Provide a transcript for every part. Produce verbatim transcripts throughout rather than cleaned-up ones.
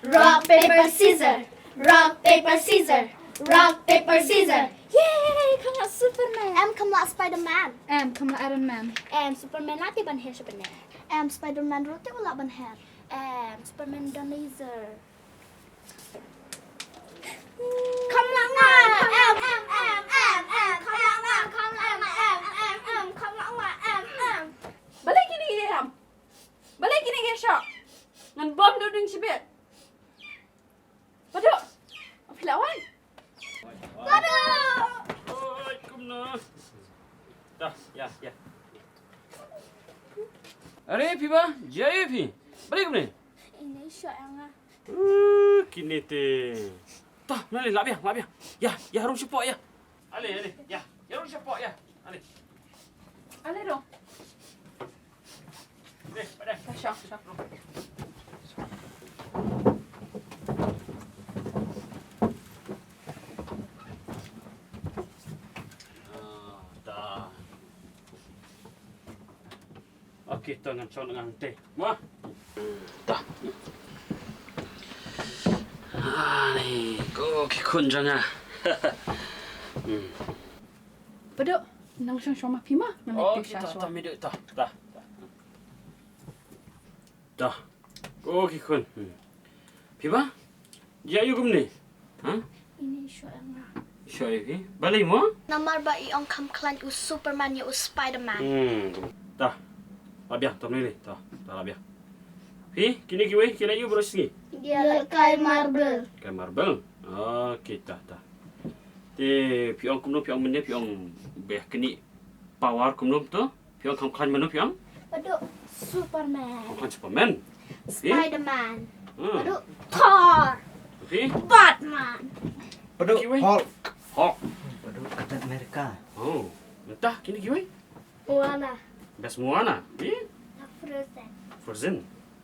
Rock, paper, scissor. Rock, paper, scissor. Rock, paper, scissor. Yay! Kam lah Superman. Em kam lah Spider-Man. Em kam lah Iron Man. Em Superman lah te ban her sha bneng. Em Spider-Man ruh te u lah ban her. Em Superman don laser. Kam lah nga. Em, em, em, em, em. Kam lah nga, kam lah nga, em, em, em. Kam lah nga, em, em. Balei kine ki ïa em? Balei kine ki ïa shoh? Ngan bom da u dieng shibit. Baduk. Phi lah wan? Baduk. Oi, kumno? Dah, ïa, ïa. Are phi ba, jia ïa phi. Balei kumne? Ine shoh ïa nga. Uh, kine te. Dah, mane lah biang, lah biang. Ïa, ïa rung shapoh ïa. Ale, ale, ïa, ïa rung shapoh ïa. Ale. Ale rung. Deh, deh. Ka shong, shong. Ah, dah. Okay, to ngan shong ngan te. Mo. Dah. Ani, ko ki khun jong nga. Hmm. Baduk, nang shong shong ma phi ma. Nang Oh, te kita sha ta shong. Midu ta, ta, ta. Ta. Oh, ki khun. Hmm. Phi ba? Jia ïa u kumne. Ha? Ine shoh ïa nga. Shoh ïa phi. Balei mo? Namar ba i ong kam khlaiñ u Superman ïa u Spider-Man. Hmm. Ta. Lah biang, tom lili. Ta, ta lah biang. Phi, kine kiwei, ki leh ïa u baroh shi sngi. Ïa kai marble. Kai marble. Okay, ta, ta. Te phi ong kumno, phi ong mynne, phi ong ba ïa kine power kumno to? Phi ong kham khlaiñ mano phi ong? Baduk Superman. Kham khlaiñ Superman. Eh? Spider-Man. Hmm. Baduk Thor. Okay. Batman. Baduk kiwei? Hulk. Hulk. Baduk Captain America. Oh. Mynta kine kiwei? Moana. Best Moana. Eh? Frozen. Frozen.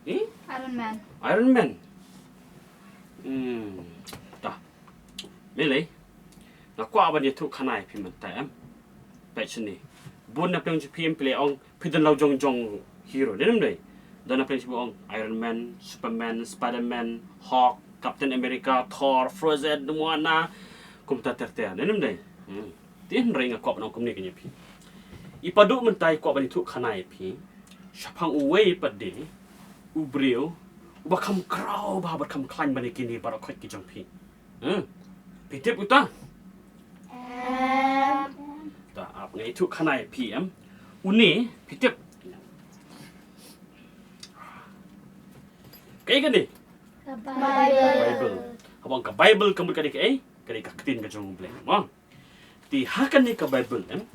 Eh? Iron Man. Iron Man. Hmm. Ta. Balei? Nga kwah ban ïathuh khana ïa phi mynta em. Peit shane. Bun na pdeng jong phi em phi la ong phi don la u jong jong hero. Dei ne ym dei? Don na pdeng jong phi ong Iron Man, Superman, Spider-Man, Hulk, Captain America, Thor, Frozen, Moana. Kumta ter ter. Dei ne ym dei? Hmm. Te hynrei nga kwah ban ong kumne kane ïa phi. I Baduk mynta i kwah ban ïathuh khana ïa phi. Shaphang uwei pat de u briew uba kham khraw bha bad kham khlaiñ ban ïa kine baroh khoit ki jong phi. Hmm. Phi tip uta? Em. Ta ap nga ïathuh khana ïa phi em. Une phi tip. Kaei kane? Ka Bible. Bible. Haba ong ka Bible ka mut ka dei kaei? Ka dei ka ktien ka jong U Blei. Mo. Te ha kane ka Bible em,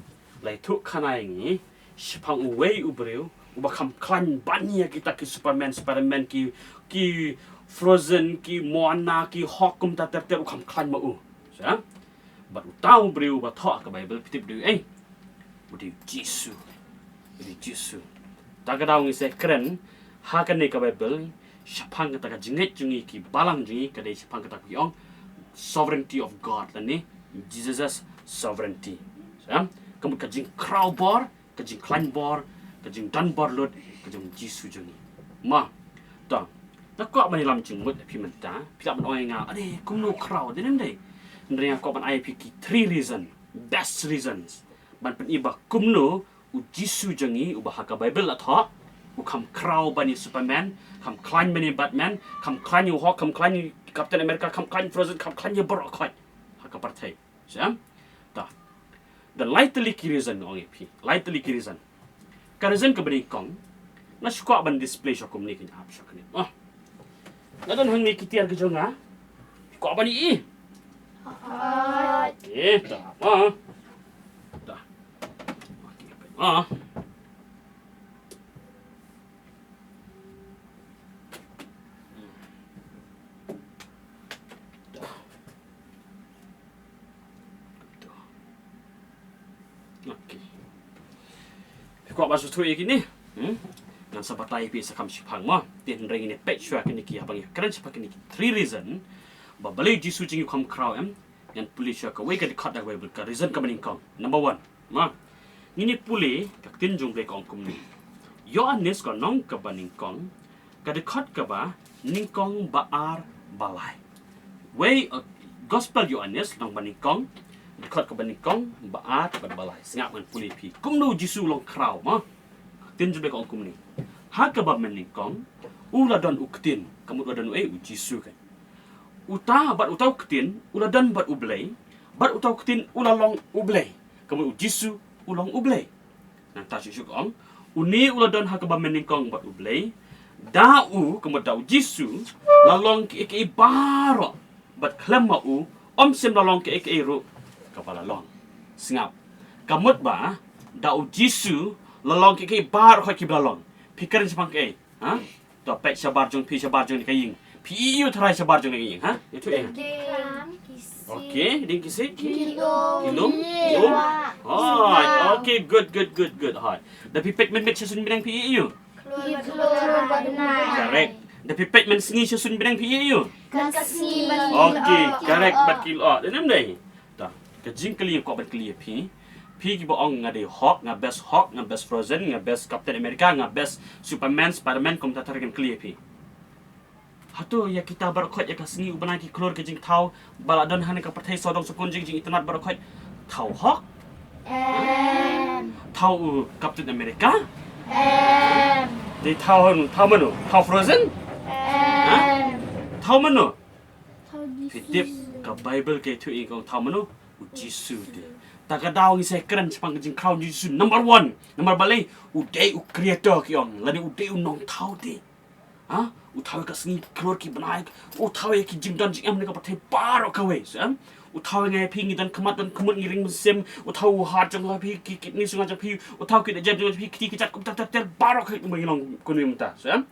la ïathuh khana ïa ngi shaphang uwei u briew uba kham khlaiñ ban ïa kita ki Superman, Spiderman, ki, ki Frozen, ki Moana, ki Hulk kumta ter ter, u kham khlaiñ ma u. Sa? Bad uta u briew uba thoh ha ka Bible phi tip u dei uei? U dei u Jisu. U dei u Jisu. Ta ka daw ngi sa kren ha kane ka Bible shaphang kata ka jingngeit jong ngi ki balang jong ngi ka dei shaphang kata ka ong sovereignty of God lane Jesus' sovereignty. Sa, ka mut ka jingkhraw bor, ka jingkhlaiñ bor, ka jingdon bor lut ka jong u Jisu jong ngi. Mo. To, nga kwah ban ïalam jingmut ïa phi mynta, phi lah ban ong ïa nga, "Are kumno khraw, dei ne ym dei?" Hynrei nga kwah ban ai ïa phi ki three reason, best reasons ban pyni ba kumno u Jisu jong ngi uba ha ka Bible la thoh, u kham khraw ban ïa Superman, kham khlaiñ ban ïa Batman, kham khlaiñ ïa u Hulk, kham khlaiñ ïa Captain America, kham khlaiñ Frozen, kham khlaiñ ïa baroh khoit ha ka pyrthei. Sa? Ta. Da lai tylli ki reason nga ong ïa phi. Lai tylli ki reason. Ka reason kaba nyngkong, nga shu kwah ban display sha kumne, kane ap sha kane. Oh. Nga don hangne ki tiar ki jong nga. Kwah ban ïohi? Hooid. Eh, ta. Ah. Ta. Ah. Okay. Phi kwah ban sngewthuh ïa kine? Hmm? Ngan sa batai ïa phi sa kham shiphang mo. Te hynrei ngin ïa peit shuwa kine ki, haba ngi kren shuwa kine ki three reason ba balei u Jisu jong ngi u kham khraw em. Ngan pule shuwa kawei ka dkhot da ka Bible, ka reason kaba nyngkong. Number one. Mo. Ngin ïa pule ka ktien jong U Blei ka ong kumne. Ïoannis ka lynnong kaba nyngkong, ka dkhot kaba nyngkong, ba ar Ba lai. Wei, uh, Gospel Ïoannis, lynnong ba nyngkong, dkhot kaba nyngkong, ba ar bad ba lai. Sngap ngan pule phi. Kumno u Jisu u long khraw, ma? Ktien Judai ka ong kumne. Ha kaba mynnyngkong, u la don u Ktien, ka mut u la don u ei, u Jisu kan. Uta bad uta u Ktien, u la don bad u Blei, bad uta u Ktien, u la long u Blei. Ka mut u Jisu, u long u Blei. Nangta shuh shuh ka ong, une u la don ha kaba mynnyngkong bad u Blei. Da u, ka mut da u Jisu, la long kiei kiei baroh. Bad khlem ma u, ym shym la long kiei kiei ruh kaba la long. Sngap. Ka mut ba, da u Jisu, la long kiei kiei baroh kiba la long. Phi kren shaphang kiei, ha? To peit shabar jong phi, shabar jong kane ka ïing. Phi ïohi ïa u tharai shabar jong kane ka ïing, ha? Ïathuh ïa nga. Dieng, ki siej. Okay, dieng, ki siej. Ki lum. Ki lum. Ki lum. Hooid, okay, good, good, good, good. Hooid. Da phi peit mynmiet sha suiñ bneng phi ïohi ïa u. Ki klur bad u bnai. Correct. Da phi peit mynsngi sha suiñ bneng phi ïohi ïa u. Ka sngi bad ki lyoh. Okay, correct, bad ki lyoh. Dei ne ym dei? Ta, ka jingkylli nga kwah ban kylli ïa phi. Phi kiba ong nga dei Hulk, nga best Hulk, nga best Frozen, nga best Captain America, nga best Superman, Spider-Man, kumta ter ngan kylli ïa phi. Hato ïa kita baroh khoit, ïa ka sngi, u bnai, ki klur, ki jingthaw ba la don ha kane ka pyrthei, sawdong sawkun, jing, jingitynnad baroh khoit, thaw Hulk? Em. Thaw u Captain America? Em. Dei thaw, thaw mano? Thaw Frozen? Em. Ha? Thaw mano? Thaw Jisu. Phi tip, ka Bible ka ïathuh ïa ngi ka ong thaw mano? U Jisu te. Ta ka daw ngi sa kren shaphang ka jingkhraw u Jisu number one. Number balei? U dei u creator ki ong. Lane u dei u nongthaw te. Ha? U thaw ïa ka sngi, ki klur, ki bnai. U thaw ïa ki jingdon jingem ha kane ka pyrthei baroh kawei. So, em? U thaw ïa ngi, phi, ngi don khmat, don khmut, ngi ring mynsiem. U thaw u heart jong phi, ki kidney jong phi. U thaw ki da jem jong phi, ki kti ki jait, kumta ter ter baroh kawei, ngi long kumne mynta. So, em?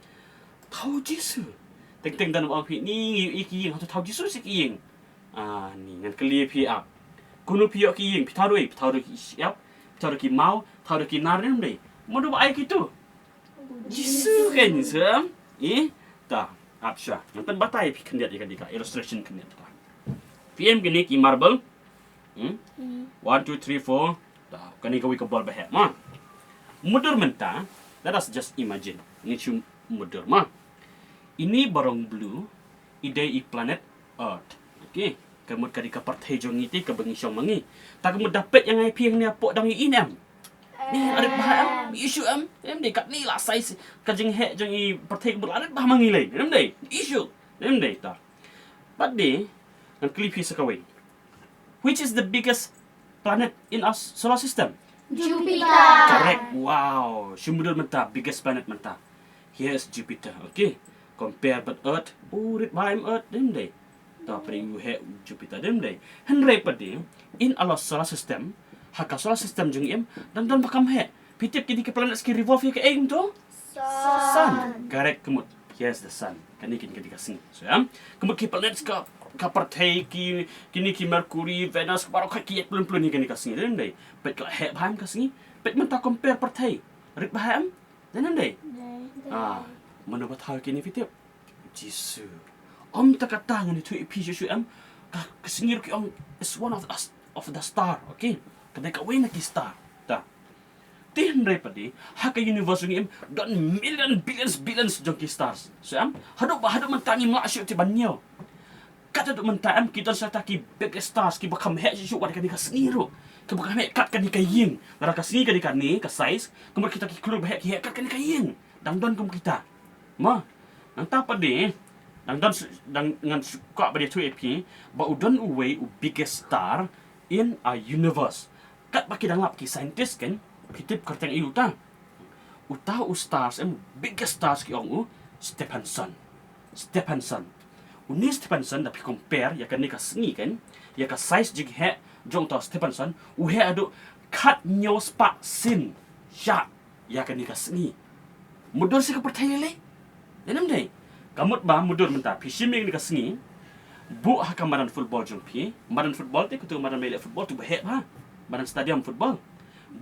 Thaw u Jisu. Teng teng don ba ong phi, ni ngi ïohi ki ïing, hato thaw u Jisu sha ki ïing? Ah, ni ngan kylli phi ap. Kumno phi ïoh ki ïing, phi thaw da ei, phi thaw da ki shyiap, phi thaw da ki maw, phi thaw da ki nar, ne ym dei? Mano ba ai kito? Jisu kan, so em? Eh? Ta, ap sha. Ngan pynbatai phi khyndiat ïa kane ka illustration khyndiat ta. Phi im kine ki marble. Hmm? Hmm. One, two, three, four. Ta, kane kawei ka bol ba heh, ma. Mutdur mynta, let us just imagine. Ngin shu mutdur, ma. Ine i ba rong blue, i dei i planet Earth. Okay. Ka mut ka dei ka pyrthei jong ngi te kaba ngi shong ma ngi. Ta ka mut da peit ïa nga ïa phi hangne hapoh dang ïohi ne em? Ni, la rit bha em? Ïohi shuh em? Em dei katne la size ka jingheh jong i pyrthei ka mut la rit bha ma ngi lei. Em dei? Ïohi shuh. Em dei ta. Bad dei, ngan kylli phi sa kawei. Which is the biggest planet in our solar system? Jupiter. Correct. Wow. Shu mutdur mynta, biggest planet mynta. Here is Jupiter. Okay. Compare bad Earth. Oh, rit bha em Earth, dei ym dei? Ta, pyrshah u heh u Jupiter, dei ym dei? Hynrei pat dei, in our solar system, ha ka solar system jong ngi em, dang don ba kham heh. Phi tip kine ki planets ki revolve ïa kaei kumto? Sun. Sun. Correct, ka mut. Yes, the sun. Kane kine ki dei ka sngi. So, em? Ka mut ki planets ka, ka pyrthei ki, kine ki Mercury, Venus, baroh khoit ki ïaid plun plun ïa kane ka sngi, dei ym dei? Peit ka la heh bha em ka sngi. Peit mynta compare pyrthei. Rit bha em? Dei ne ym dei? Dei. Ah, mano ba thaw ïa kine phi tip? Jisu. Ym tang kata, ngan ïathuh ïa phi shuh shuh em. Ka, ka sngi ruh ki ong is one of the, of the star, okay? Ka dei kawei na ki star. Ta. Te hynrei pat dei, ha ka universe jong ngi em, don million, billions, billions jong ki stars. So em, haduh ba, haduh mynta ngim lah shuh te ban ñiew. Kat haduh mynta em, ki don sa kata ki biggest stars, kiba kham heh shuh shuh wat ha kane ka sngi ruh. Kiba kham heh kat kane ka ïing. Lada ka sngi ka dei kane ka size, ka mut kita ki klur ba heh ki heh kat kane ka ïing. Dang don kum kita. Mo. Nangta pat dei, dang don s-, dang ngan s-, kwah ban ïathuh ïa phi ba u don uwei u biggest star in our universe. Katba ki dang lap ki scientist kan, phi tip kyrteng aïu uta? Uta u stars em, biggest stars ki ong u Stephenson. Stephenson. Une Stephenson da phi compare ïa kane ka sngi kan, ïa ka size jingheh jong uta u Stephenson, u heh haduh khathynñiew spah sien shah ïa kane ka sngi. Mutdur sha ka pyrthei lei lei. Dei ne ym dei? Ka mut ba mutdur mynta phi shim ïa kane ka sngi. Buh ha ka madan football jong phi. Madan football te, katu madan ba ïaleh football tu ba heh bha. Madan stadium football.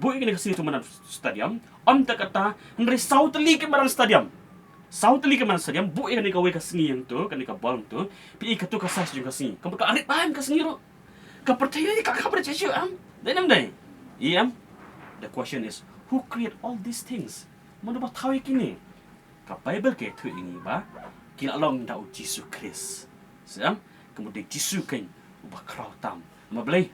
Buh ïa kane ka sngi tu madan stadium. Ym tang kata, hynrei saw tylli ki madan stadium. Saw tylli ki madan stadium, buh ïa kane kawei ka sngi hangtu, kane ka ball hangtu. Phi i katu ka size jong ka sngi. Ka mut ka rit bha em ka sngi ruh. Ka pyrthei ka kham rit shuh shuh em. Dei ne ym dei? Ïa em. The question is, who create all these things? Mano ba thaw ïa kine? Ka Bible ka ïathuh ïa ngi ba ki la long da u Jisu Khrist. Em, ka mut dei Jisu keiñ uba khraw tam. Namar balei?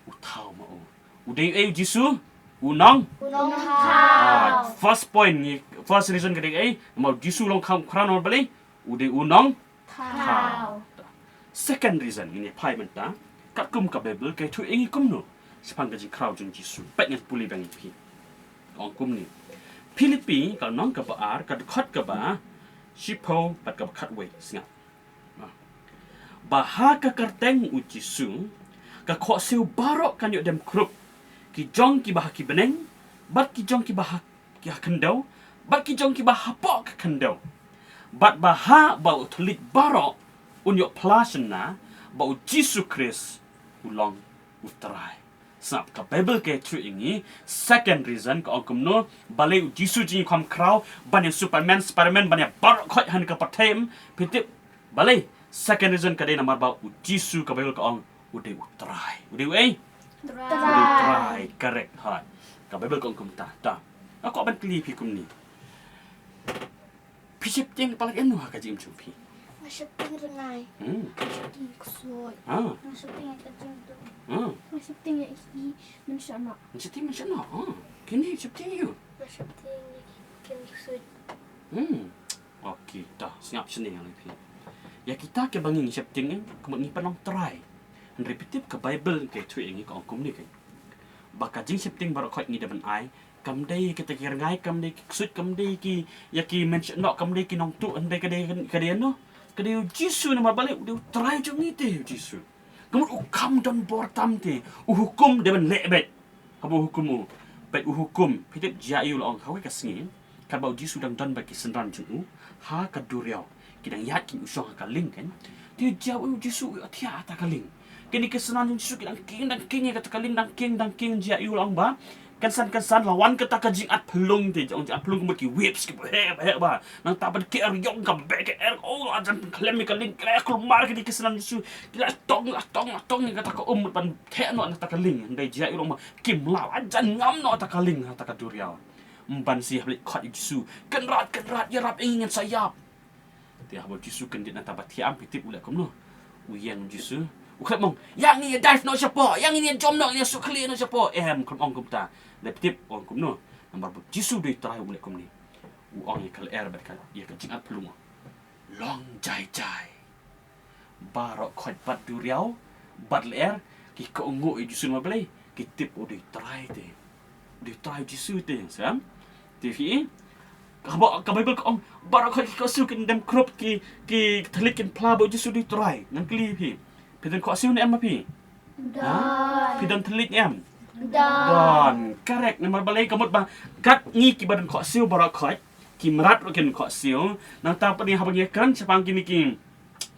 U thaw ma u. U dei ei u Jisu? U nong? U nongthaw. Ah, first point ngi, first reason ka dei ei? Namar u Jisu u long kham khraw namar balei? U dei u nongthaw. Second reason ngin ïa phai mynta. Katkum ka Bible ka ïathuh ïa ngi kumno shaphang ka jingkhraw jong u Jisu? Peit ngan pule biang ïa phi. Ong kumne. Philippi ka lynnong kaba ar, ka dkhot kaba shiphew bad kaba khatwei, sngap. Ba ha ka kyrteng u Jisu ka khohsiew baroh kan ïoh dem khrup, ki jong kiba ha ki bneng bad ki jong kiba ha ki ha khyndew bad ki jong kiba hapoh ka khyndew. Bad ba ha ba u thylliej baroh un ïoh phla shynna ba u Jisu Khrist u long u Trai. Sngap, ka Bible ka ïathuh ïa ngi, second reason ka ong kumno, balei u Jisu jong ngi u kham khraw ban ïa Superman, Spiderman, ban ïa baroh khoit ha kane ka pyrthei, em? Phi tip balei? Second reason ka dei namar ba u Jisu, ka Bible ka ong, u dei u Trai. U dei u ei? Trai. U dei u Trai, correct, hooid. Ka Bible ka ong kumta, ta. Nga kwah ban kylli phi kumne. Phi sheptieng palat ïano ha ka jingim jong phi? Nga sheptieng rngai. Hmm. Nga sheptieng ksuid. Ah. Nga sheptieng ïa ka jingduh. Ah. Nga sheptieng ïa i mynshuwa. Nga sheptieng mynshuwa. Ah. Kine sheptieng ïa u. Nga sheptieng ïa ki ksuid. Hmm. Okay, ta sngap shane ïa phi. Ïa kita kiba ngi sheptieng, ka mut ngi pynlong trai. Hynrei phi tip ka Bible ka ïathuh ïa ngi ka ong kumne keiñ. Ba ka jingsheptieng baroh khoit ngi dei ban ai, kam dei kita ki rngai, kam dei ki ksuid, kam dei ki, ïa ki mynshuwa, kam dei ki nongtuh, hynrei ka dei, ka dei ïano? Ka dei u Jisu, namar balei? U dei u Trai jong ngi te u Jisu. Ka mut u kham don bor tam te, u hukum dei ban leh beit. Haba u hukum u, beit u hukum, phi tip jia aiu la ong, ha kawei ka sngi, katba u Jisu dang don bad ki synran jong u ha ka duriaw. Ki dang ïaid ki u shong ha ka lieng keiñ. Te jia u Jisu u ïohthiah ha ta ka lieng. Kine ki synran jong u Jisu ki dang kieng, dang kieng ïa kata ka lieng, dang kieng, dang kieng, jia aiu la ong ba kynsan kynsan la wan kata ka jingat phyllung te, jong jingat phyllung ka mut ki waves kiba heh ba heh ba. Nangta ban ki er ïong ka beh ki er, oh, la jan pynkhlem ïa ka lieng, ki la kulmar kine ki synran jong u Jisu, ki la tong, la tong, la tong ïa kata ka um ban theh noh na kata ka lieng. Hynrei jia aiu la ong ba kim lah, la jan ngam noh kata ka lieng ha kata ka duriaw. Ym ban shu ïa leit khot ïa u Jisu, Kynrad, Kynrad, ïarap ïa ngi, ngin sa ïap. Te haba u Jisu kyndit na kata ba thiah am, phi tip u leh kumno? U ïeng u Jisu, u khlem ong, ïa ngin ïa dive noh shapoh, ïa ngin ïa jump noh, ngin ïa shu khlieh noh shapoh. Em, khlem ong kumta. Leh phi tip u ong kumno? Namar ba u Jisu u dei u Trai, u leh kumne. U ong ïa ka lyer bad ka, ïa ka jingat phyllung, long jai jai. Baroh khoit bad duriaw bad lyer ki kohnguh ïa u Jisu namar balei? Ki tip u dei u Trai te. U dei u Trai u Jisu te, sngap. Te phi i, ka ba, ka Bible ka ong, baroh khoit ki khohsiew kin dem khrup, ki, ki thylliej kin phla ba u Jisu u dei u Trai. Ngan kylli phi. Phi don khohsiew ne em ma phi? Don. Ha? Phi don thylliej ne em? Don. Don. Correct. Namar balei? Ka mut ba kat ngi kiba don khohsiew baroh khoit, ki mrad ruh ki don khohsiew. Nangta pat ngi haba ngi kren shaphang kine ki,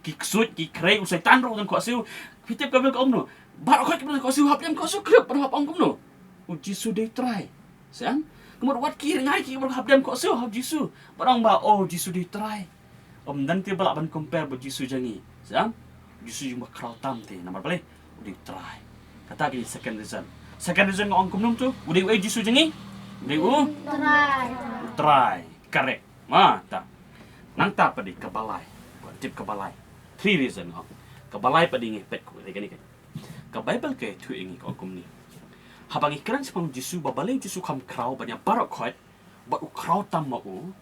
ki ksuid, ki khrei, u Soitan ruh u don khohsiew. Phi tip ka Bible ka ong kumno? Baroh khoit kiba don khohsiew hap dem khohsiew, khrip bad hap ong kumno? U Jisu u dei u Trai. Sngap? Ka mut wat ki rngai ki baroh hap dem khohsiew ha u Jisu bad ong ba, oh, u Jisu u dei u Trai. Ym don te ba lah ban compare bad u Jisu jong ngi. Sngap? U Jisu jong ngi uba khraw tam te, namar balei? U dei u Trai. Kata ka dei second reason. Second reason nga ong kumno to? U dei u ei u Jisu jong ngi? U dei u? Trai. U Trai. Correct. Ma, ta. Nangta pat dei kaba lai. Tip kaba lai. Three reason nga ong. Kaba lai pat dei ngi peit kumne kane kane. Ka Bible ka ïathuh ïa ngi ka ong kumne. Haba ngi kren shaphang u Jisu ba balei u Jisu u kham khraw ban ïa baroh khoit, bad u khraw tam ma u,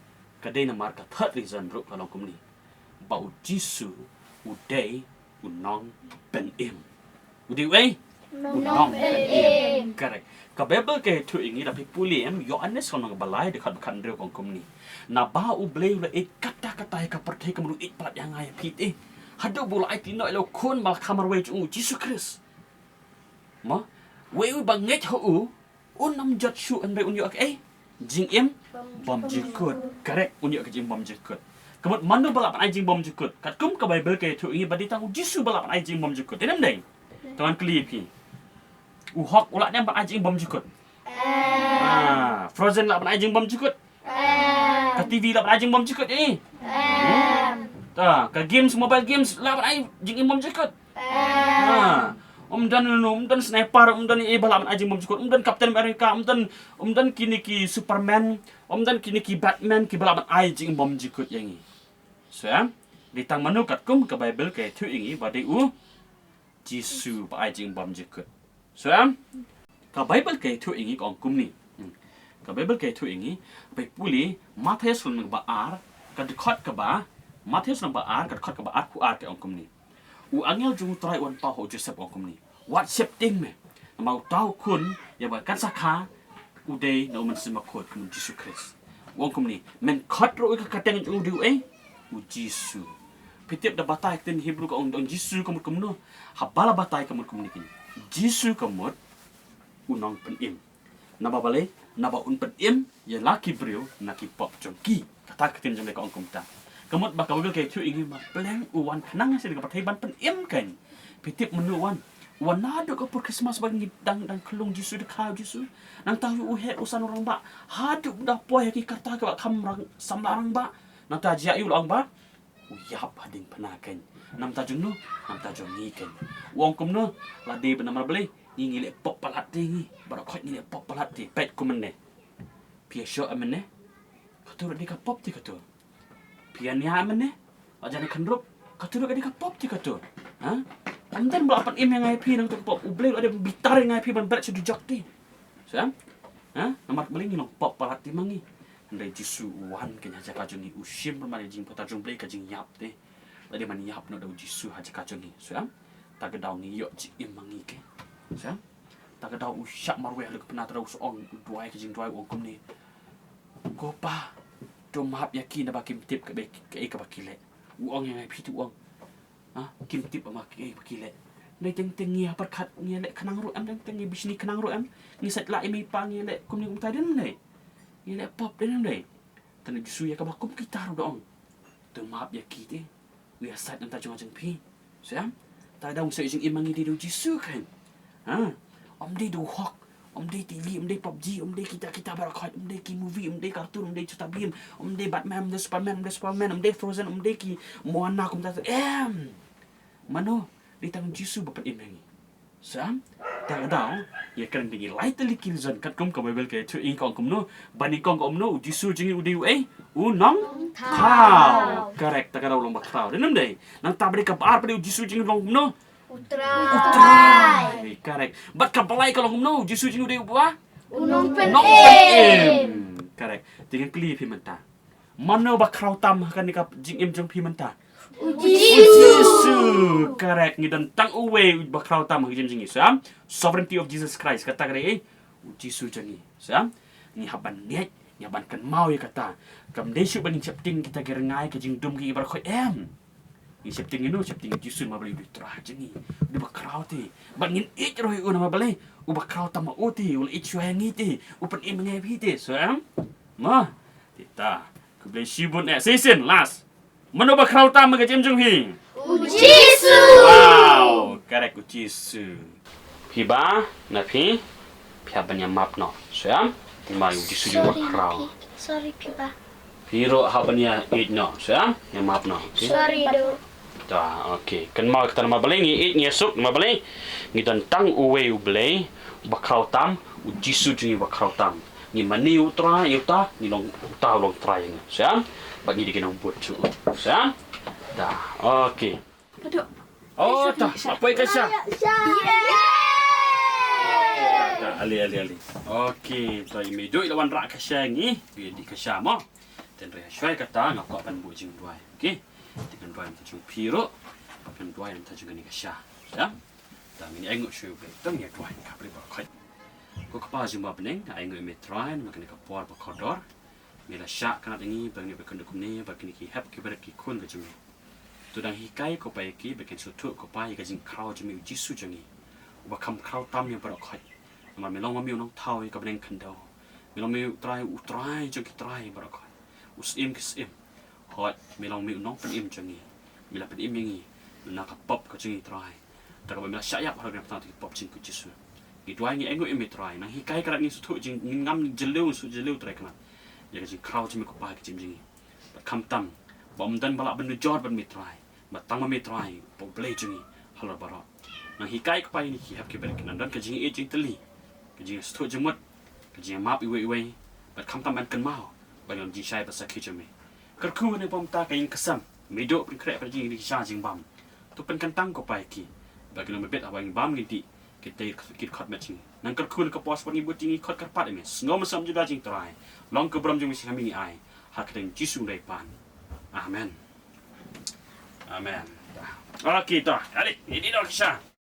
ka dei namar ka third reason ruh ka long kumne. Ba u Jisu u dei u nongpynim. U dei u ei? U nongpynim. Correct. Ka Bible ka ïathuh ïa ngi, lada phi pule em, Ïoannis ka lynnong kaba lai, dkhot ba khathynriew ka ong kumne. Naba U Blei u la ïeit katta katta ïa ka pyrthei, ka mut u ïeit palat ïa nga ïa phi te. Haduh ba u la aiti noh ïa la u Khun ba la kha marwei jong u, Jisu Khrist. Mo? Wei uba ngeit ha u, un ym jot shuh hynrei un ïoh kaei? Jingim bymjukut. Correct, un ïoh ka jingim bymjukut. Ka mut mano ba lah ban ai jingim bymjukut? Katkum ka Bible ka ïathuh ïa ngi ba dei tang u Jisu ba lah ban ai jingim bymjukut. Te ne ym dei? Te ngan kylli ïa phi. U Hulk u lah ne em ban ai jingim bymjukut? Ah, Frozen lah ban ai jingim bymjukut? Ka T V lah ban ai jingim bymjukut ïa ngi? Hmm? Ta, ka games, mobile games lah ban ai jingim bymjukut? Ha. Ym don, ym don sniper, ym don ei ei ba lah ban ai jingim bymjukut, ym don Captain America, ym don, ym don kine ki Superman, ym don kine ki Batman kiba lah ban ai jingim bymjukut ïa ngi. So, em? Dei tang mano katkum ka Baibl ka ïathuh ïa ngi ba dei u Jisu ba ai jingbymjukut. Sngewthuh? Ka Baibl ka ïathuh ïa ngi ka ong kumne. Hmm. Ka Baibl ka ïathuh ïa ngi, ba pule Mathaios lynnong ba ar, ka dkhot kaba, Mathaios lynnong ba ar, ka dkhot kaba arphew ar ka ong kumne. U angel jong U Trai u wan paw ha u Joseph u ong kumne. Wat sheptieng me. Namar uta u khun ïa ba kan sa kha u dei na U Mynsiem Bakhuid, kum u Jisu Khrist. U ong kumne, men khot ruh ïa ka kyrteng jong u dei u ei? U Jisu. Phi tip da batai ka ktien Hebru ka ong, ong Jisu ka mut kumno? Haba la batai ka mut kumne keiñ. Jisu ka mut u nongpynim. Naba balei? Naba un pynim ïa la ki briew na ki pop jong ki. Kata ka ktien jong lei ka ong kumta. Ka mut ba ka Baibl ka ïathuh ïa ngi ba pleng u wan khnang sha ka pyrthei ban pynim keiñ. Phi tip mano u wan? U wan naduh ka por Christmas ba ngi dang, dang khyllung Jisu, dkhot Jisu. Nangta u heh u san u rangbah. Haduh ba da poi ha ki karta kiba kham rang, samla rangbah. Nangta jia ïa u la ong ba u ïap ha ding phna keiñ. Namar jong no, namar jong ngi keiñ. U ong kumno, lada ba namar balei, ngi ngi leh pop palat te ngi. Baroh khoit ngi leh pop palat te. Peit kumne. Phi ïa shoh em ne? Kato ruh dei ka pop te kato. Phi ïa nia em ne? Ajan khanrup. Kato ruh dei ka pop te kato. Ha? Ym don ba la pynim ïa ngi phi nangto ka pop. U Blei u la dei bitar ïa ngi phi ban bret sha dujok te. Sngewthuh? Ha? Namar balei ngi long pop palat te ma ngi. Hynrei Jisu u wan keiñ ha jaka jong ngi, u shim pynban ïa jingpyrta jong U Blei ka jingïap te. Lada ban ïap noh da u Jisu ha jaka jong ngi. Sngewthuh? Ta ka daw ngi ïoh jingim ma ngi keiñ. Sngewthuh? Ta ka daw u shah marwei ha la ka pynat, ta ka daw u sa ong, u duwai ka jingduwai u ong kumne. Ko Pa, to map ïa ki naba kim tip kaei kaei kaba ki leh. U ong ïa ngi phi te u ong. Ha, kim tip ma kaei ba ki leh. Hynrei teng teng ngi ha pyrkhat ngi leh khnang ruh em, teng teng ngi bishni khnang ruh em. Ngi sait lah ïa mei pa ngi leh kumne kumta dei ne em dei. Ngi leh pop dei ne em dei. Te na Jisu ïa kaba kum kita ruh da ong. To map ïa ki te. U ïa sait namar jong nga jong phi. Sngewthuh? Ta ka daw u sa ïoh jingim ma ngi dei da u Jisu keiñ. Ha? Ym dei da u hok. Ym dei TV, ym dei PUBG, ym dei kita kita baroh khoit, ym dei ki movie, ym dei cartoon, ym dei Chota Bheem, ym dei Batman, ym dei Superman, ym dei Superman, ym dei Frozen, ym dei ki Moana kumta. Em. Mano, dei tang Jisu ba pynim ïa ngi. Sngewthuh? Ta ka daw, ïa kren da ngi lai tylli ki reason katkum ka Baibl ka ïathuh ïa ngi ka ong kumno, ba nyngkong ka ong kumno, u Jisu jong ngi u dei u ei? U nongthaw. Correct, ta ka daw u long ba khraw. Dei ne em dei? Nangta ba dei kaba ar ba dei u Jisu jong ngi u long kumno? U Trai. U Trai. Correct. Bad kaba lai ka long kumno? U Jisu jong ngi u dei uba? U nongpynim. Nongpynim. Correct. Te ngan kylli phi mynta. Mano ba khraw tam ha kane ka jingim jong phi mynta? U Jisu. U Jisu. Correct. Ngi don tang uwei ba khraw tam ha ka jingim jong ngi. Sngewthuh? Sovereignty of Jesus Christ. Kata ka dei u Jisu jong ngi. Sngewthuh? Ngi hap ban ngeit, ngi hap ban kynmaw ïa kata. Kam dei shuh ba ngin sheptieng kita ki rngai, ka jingdum ki baroh khoit, em. Ngi sheptieng ïa no, sheptieng ïa u Jisu namar balei u dei u Trai jong ngi. U dei ba khraw te. Bad ngin ïeit ruh ïa u namar balei? U ba khraw tam ma u te, u la ïeit shuwa ïa ngi te, u pynim ïa ngi phi te. Sngewthuh? Mo. Te ta. Khublei shibun eh. Shisien, last. Mano ba khraw tam ha ka jingim jong phi? U Jisu. Wow, correct, u Jisu. Phi ba, na phi, phi hap ban ïa map noh. Sngewthuh? Namar u Jisu u ba khraw. Sorry phi ba. Phi ruh hap ban ïa ïeit noh. Sngewthuh? Ïa map noh. Phi? Sorry do. Ta, okay. Kynmaw kata namar balei ngi ïeit ngi ïa suk, namar balei ngi don tang uwei u Blei, u ba khraw tam, u Jisu jong ngi u ba khraw tam. Ngi mane u Trai, ïa uta, ngi long uta u long Trai ïa ngi. Sngewthuh? Bad ngi dei ki nongbud jong u. Sngewthuh? Ta, okay. Padu. Oh, ta, apa ka sha? Ta, ali, ali, ali. Okay, ta, i me doi lawan ra ka sha ngi. Bi di ka sha mo. Ten re shwai kata nga kwah ban buh jingduwai. Okay. Te kan duwai mynta jong phi ruh. Kan duwai mynta jong kane ka sha. Sngewthuh? Ta, ngin ïa ainguh shuwa u Blei. Tang ïa duwai ka pri ba khoi. Ko Kpa jong ba bneng, nga ainguh ïa me Trai, namar kane ka por ba kordor. Me la shah kynad ïa ngi, ba ngi ba kynduh kumne, ba kine ki hep ki barit ki khun ka jong me. To dang hikai ko Pa ïa ki, ba kin sngewthuh ko Pa ïa ka jingkhraw jong me u Jisu jong ngi. Uba kham khraw tam ïa baroh khoit. Namar me long ma me u nongthaw ïa ka bneng khyndew. Me long me u Trai, u Trai jong ki trai baroh khoit. U Syiem ki syiem. Hooid, me long me u nongpynim jong ngi. Me la pynim ïa ngi. Na ka pop ka jong ngi Trai. Da kaba me la shah ïap halor kane ka bynta ki pop jong ngi ko Jisu. Ngi duwai ngi ainguh ïa me Trai. Nang hikai kynad ngi sngewthuh jing, ngin ngam jylliew, sngewthuh jylliew Trai kynad. Ïa ka jingkhraw jong me ko Pa ha ka jingim jong ngi. Bad khamtam. Ba ym don ba lah ban nujor bad me Trai. Ba tang ma me Trai. Ba U Blei jong ngi. Halor baroh. Nang hikai ko Pa ïa ngi ki hep ki barit kynad. Don ka jingïeit jingtylli. Ka jingsngewthuh jingmut. Ka jingmap iwei iwei. Bad khamtam ban kynmaw. Ban long jingshai ba sakhi jong me. Kyrkhu ne bym ta ka ïing ka sem. Me duh pynkhreh pat jingdih sha jingbam. To pynkyntang ko Pa ïa ki. Ba ki nongbit haba ngi bam ngi dih, ki tei ki khot met jong ngi. Nang kyrkhu nang kyrpad sha ngi bad ngi khot kyrpad ïa me. Sngewbha sngewbha juda jong Trai. Long ka burom jong me sha me ngi ai. Ha ka kyrteng Jisu ngi pan. Amen. Amen. Okay, to. Ade, ini dah kisah.